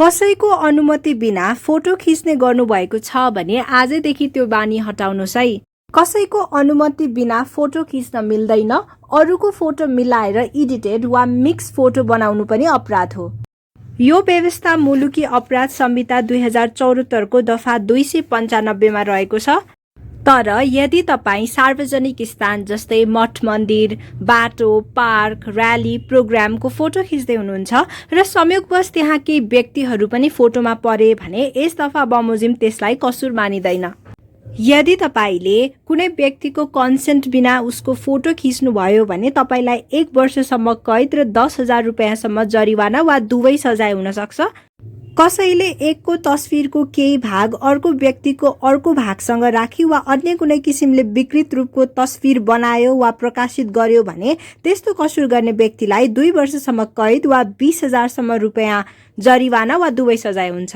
कसैको अनुमति बिना फोटो खिच्ने गर्नुभएको छ भने आजैदेखि त्यो बानी हटाउनुहोस् है। कसैको अनुमति बिना फोटो खिच्न मिल्दैन। अरूको फोटो मिलाएर एडिटेड वा मिक्स फोटो बनाउनु पनि अपराध हो। यो व्यवस्था मुलुकी अपराध संहिता 2074 को दफा 295 मा रहेको छ। तर यदि तपाईँ सार्वजनिक स्थान जस्तै मठ मन्दिर, बाटो, पार्क, र्याली, प्रोग्रामको फोटो खिच्दै हुनुहुन्छ र संयोगवश त्यहाँ केही व्यक्तिहरू पनि फोटोमा परे भने यस दफा बमोजिम त्यसलाई कसुर मानिँदैन। यदि तपाईले कुनै व्यक्तिको कन्सेन्ट बिना उसको फोटो खिच्नुभयो भने तपाईलाई 1 वर्षसम्म कैद र 10,000 रुपैयाँसम्म जरिवाना वा दुवै सजाय हुन सक्छ। कसैले एकको तस्विरको केही भाग अर्को व्यक्तिको अर्को भागसँग राखी वा अन्य कुनै किसिमले विकृत रूपको तस्विर बनायो वा प्रकाशित गर्यो भने त्यस्तो कसुर गर्ने व्यक्तिलाई 2 वर्षसम्म कैद वा 20,000 सम्म रुपैयाँ जरिवाना वा दुवै सजाय हुन्छ।